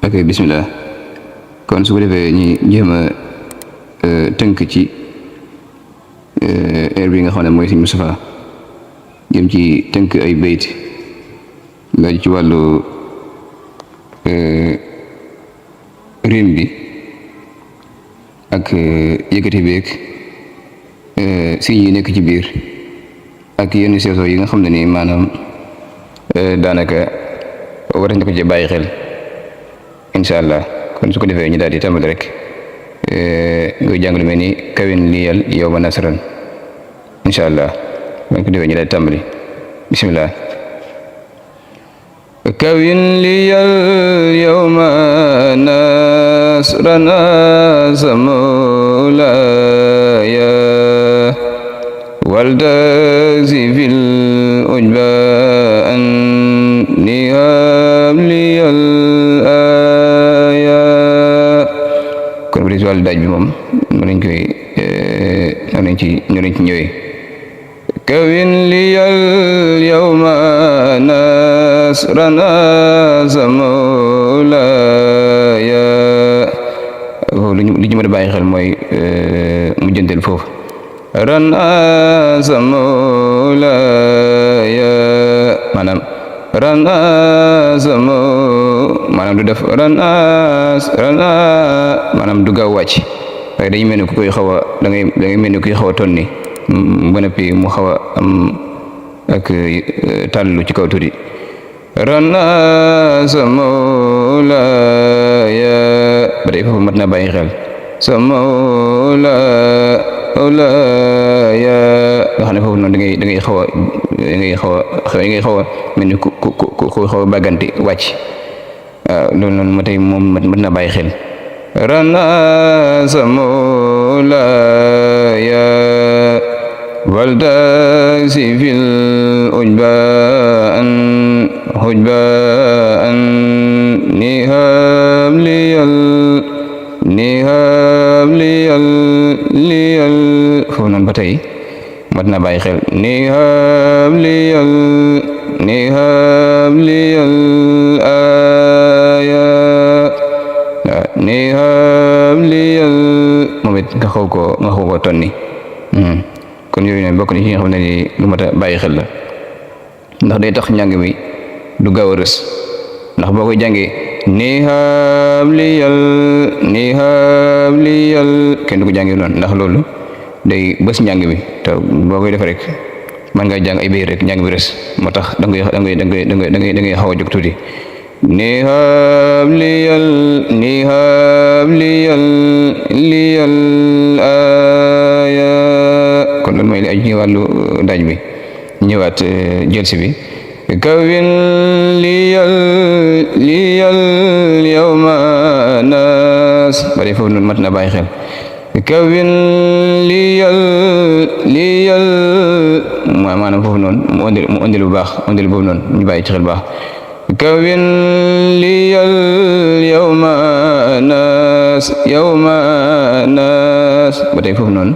ak bismillah kon su ko defee ñi jéem a tënk ci heure bi nga xam ne mooy Sëriñ Moustapha jëm ci tënk ay bayt la ci wàllu rim bi ak yëkkati beeg signes yi nekk ci biir ak yenn seeso yi nga xam ne nii maanaam daanaka war nañ ko ci bàyyi xel incha allah kon su ko defee ñu daal di tàmbali rek nga jàng lu mel ni kawin liyal yow ma nasran incha allah kon ko defee ñu daal di tàmbali bismillah kawin liyal yow ma nasran samulaya waldazi fil ujba an nihab liyal aya kon bu dee si wàllu daaj bi moom noonu lañ koy noonu lañ ci ñëwee kawin liyal yawma nasrana samulaya foofu li ñu mën a bàyyi xel mooy mu jënteel foofu rana samulaya maanaam rana samo maanaam du def rana maanaam du gaaw wàcc waaye dañu mel ni ku koy xaw a da ngay mel ni kuy xaw a tonni ba noppi mu xaw a am ak tàllu ci kaw tuuti rana samulaya ba tey foofu mat na bàyyi xel samulaya nga xam ne foofu noonu da ngay xaw a mel ni ku xaw a bàgganti wàcc waaw loolu noonu ma tey moom mat na bàyyi xel rana samulaya waldazi fil ujba an nihab liyal foofu noonu ba tey mat na bàyyi xel nihab liyal aya nihab liyal moom it nga xaw ko tonni kon yooyu ne bokk na ci nga xam ne ni lu mat a bàyyi xel la ndax day tax njàng mi du gaaw a rës ndax boo koy jàngee nihab liyal kenn du ko jàngee noonu ndax loolu day bës njàng mi te boo koy def rek man nga jàng ay bay rek njàng mi rës moo tax da ngay xaw a jóg tuuti nihab liyal aya kon loolu mooy li aju ci wàllu daaj bi ñëwaat jëlsi bi kawin liyal yawma nas ba dee foofu noonu mat na bàyyi xel kawin liyal maanaam foofu noonu mu ondil bu baax ondil boobu noonu ñu bàyyi ci xel baax kawin liyal yawma nas ba tey foofu noonu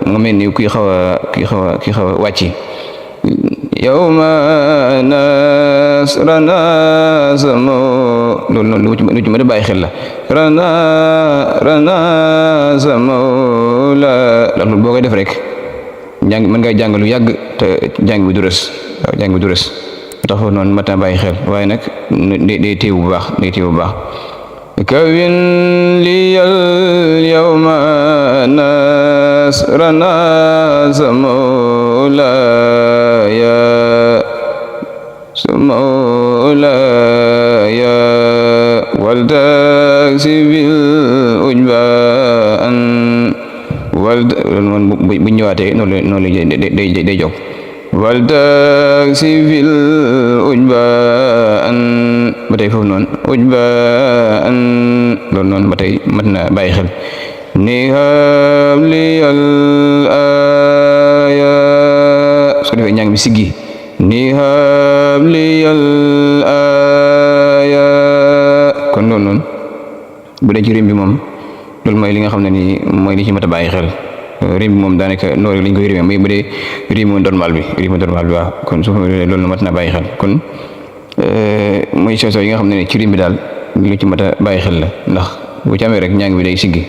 nga mel ni kuy xaw a wàcci yawma nasrana samo loolu noonu lu ci mën a bàyyi xel la rana samo la loolu boo koy def rek mën nga jàng lu yàgg te jàng bi du rës waaw jàng bi du rës tax foofu noonu mat na bàyyi xel waaye nag day téew bu baax kawin liyal yawma nasrana samulaya waldazi fil ujba an bu ñëwaatee noonu la day jóg waldazi fil ujba an ba tey foofu noonu ujba an loolu noonu ba tey mat na bàyyi xel nihab liyal aya su ko defee ñàng bi siggi nihab liyal aya kon loolu noonu bu dee ci rim bi moom loolu mooy li nga xam ne nii mooy li ci mat a bàyyi xel rim bi moom daanaka noonu lañ koy rimee muy bu dee rimu normal bi waaw kon su loolu mat na bàyyi xel kon mooy soso yi nga xam ne ni ci rim bi daal lu ci mat a bàyyi xel la ndax bu ci amee rek njàng bi day siggi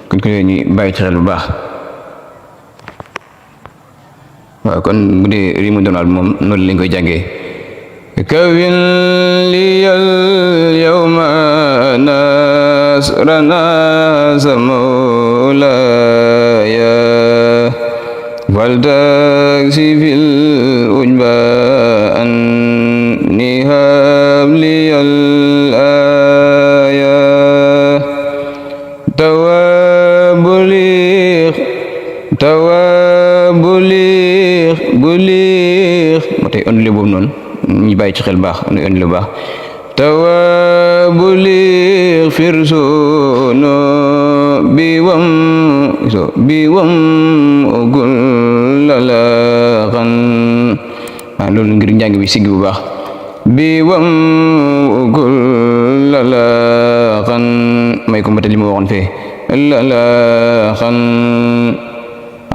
kon ko ñu bàyyi ci xel bu baax. waaw kon bu dee rimu doonal moom noonu lañ koy jàngee kawin liyal yawma nasrana samawlaya waltaksi fil ujba anni habliyal aya bulix moo tey ondule boobu noonu ñu bàyyi ci xel baax ondule baax tawa bulix firsono biwam ogul lalaxan loolu ngir njàng bi siggi bu baax biwam ogul lalaxan may ko mbata li ma waxoon fee lalaxan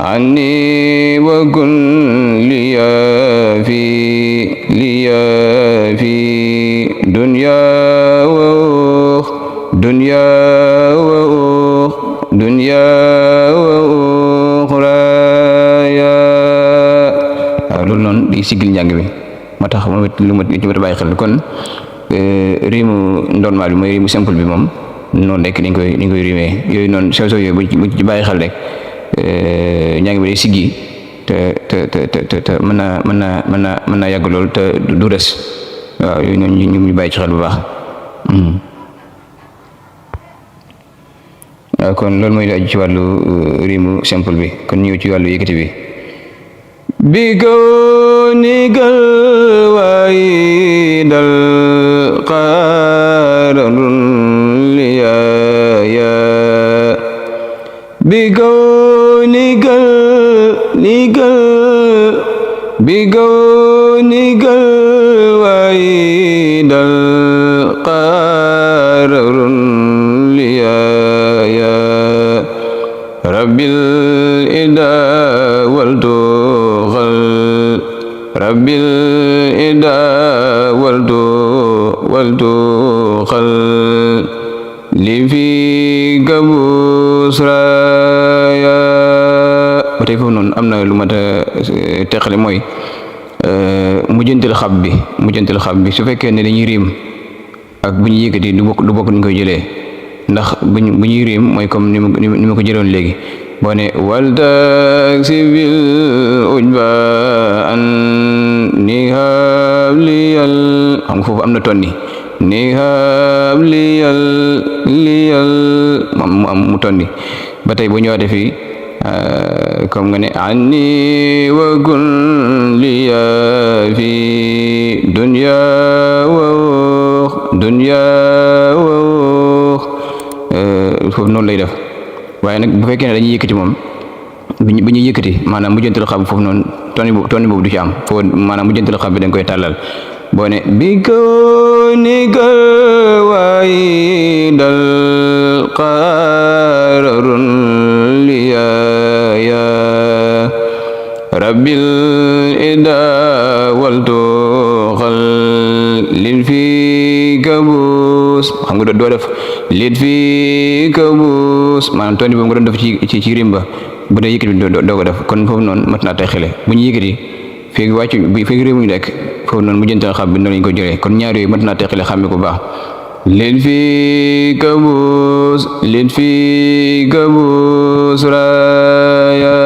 anni wa kun liya fi dunya wa uxraya loolu noonu di sigil njàng bi moo tax moom it lu ma ci war a bàyyi xel kon rimu ndormal bi mooy rimu simple bi moom noonu rek ni koy rimee yooyu noonu sew yooyu bu ci bàyyi xel rek njàng bi day siggi te mën naa yàgg lool te du des waaw yooyu noonu ñu bàyyi ci xel bu baax. waaw kon loolu mooy aju ci wàllu rimu simple bi kon ñëw ci wàllu yëkkati bi bi kaw nigal waayi dal qaararun liyaaya bi kaw nigal waayi dal qaararun liyaaya rabbil ida waltu xal li fi gabusraya ba tey foofu noonu am na lu mat a teqale mooy mujjantal xab bi su fekkee ne dañuy riim ak bu ñu yëkkati du bokk ni ñu koy jëlee ndax bu ñuy riim mooy comme ni ma ko jëloon léegi boo ne waltaksi bil ujba an ni habliyal xam nga foofu am na tonni ni habliyal mu am mu tonni ba tey bu ñëwaatee fii comme nga ne anni wa kun liya fi dunya wa foofu noonu lay def waaye nag bu fekkee ne dañuy yëkkati moom bu ñuy yëkkati maanaam mujjantal xab foofu noonu tonni boobu du ci am foofu maanaam mujjantal xab bi dañ koy tàllal boo ne bi ko nigal waayi dal qaararun liyaaya rabbil ida waltu xal lil fi kabus xam nga doo def lit fi kabus maanaam tonni boobu nga doon def ci rimba bu dee yëkkati bi doo ko def kon foofu noonu mat naa tay xele bu ñu yëkkati feegi wàccu feegi réew mi rek foofu noonu mu jëntal xam bi noonu lañu ko jëlee kon ñaar yooyu mat naa tay xele xàmme ko baax lit fi kabus raya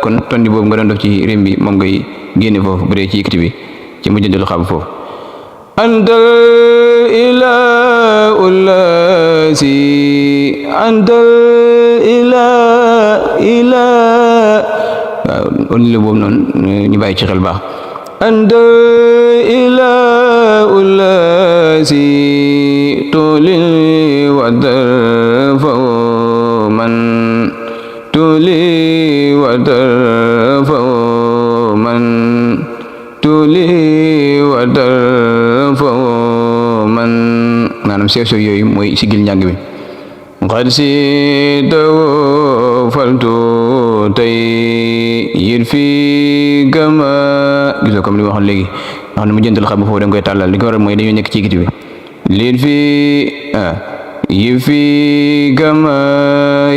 kon tonni boobu nga doon def ci rim bi moom ngay génne foofu bu dee ci yëkkati bi ci mu jëntal xam foofu antal ilaa ullasi antal ilaa waaw ondile boobu noonu ñu bàyyi ci xel baax antal ilaa ullasi tulil wadar faw man tuli wadar faw man tuli wadar faw man maanaam sew yooyu mooy sigil njàng bi xad si taw faltu tey yit fi gama gisoo comme li ma waxoon léegi nga xam ne mu jëntal xam foofu da nga koy tàllal li ko waral mooy dañoo nekk ci yëkkati bi liin fii yi fii gama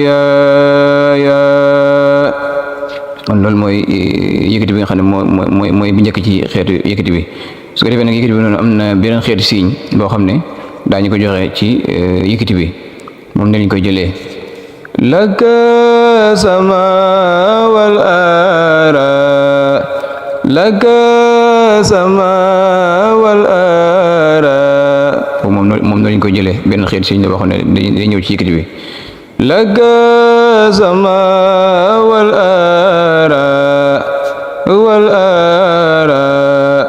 ya kon loolu mooy yëkkati bi nga xam ne mooy bu njëkk ci xeetu yëkkati bi su ko defee nag yëkkati bi noonu am na beneen xeetu signe boo xam ne daañu ko joxe ci yëkkati bi moom ne lañ koy jëlee laka sama wal ara laka sama wal ara moom lañ koy jëlee benn xeetu signe la boo xam ne day ñëw ci yëkkati bi laka sama wal ara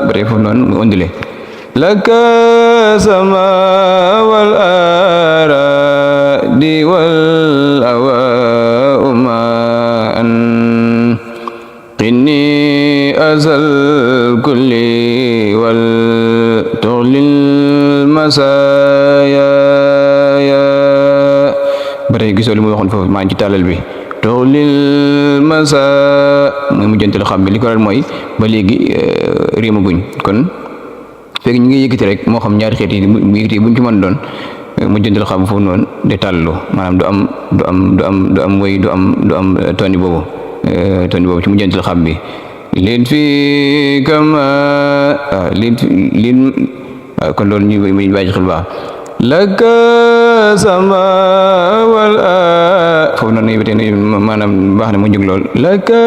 ba tey foofu noonu mu ondile laka sama wal ara di wal awa uma an qinni azal kulli wal tuxlil masaya ba tey gisoo li mu waxoon foofu maa ngi ci tàllal bi tuxlil masa mooy mujjantal xam bi li ko waral mooy ba léegi riimaguñ kon fekk ñu ngi yëkkati rek moo xam ñaari xeet yi mu yëkkati buñ ci mën doon mujjantal xam foofu noonu de tàllu maanaam du am woy du am toni boobu ci mujjantal xam bi liin fii kama liin kon loolu ñu bàyyi xel baax laka sama wal foofu noonu yëpp maanaam baax na mu jóg lool laka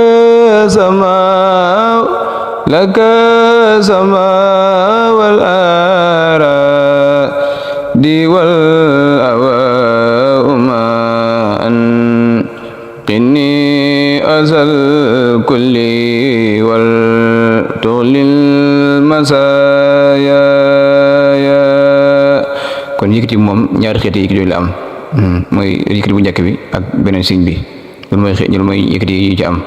sama wal ara di wal awa uma an qinni azal kulli wal tuxlil masaya kon yëkkati moom ñaari xeeti yëkkati yooyu la am mooy yëkkati bu njëkk bi ak beneen signe bi loolu mooy yëkkati yi ci am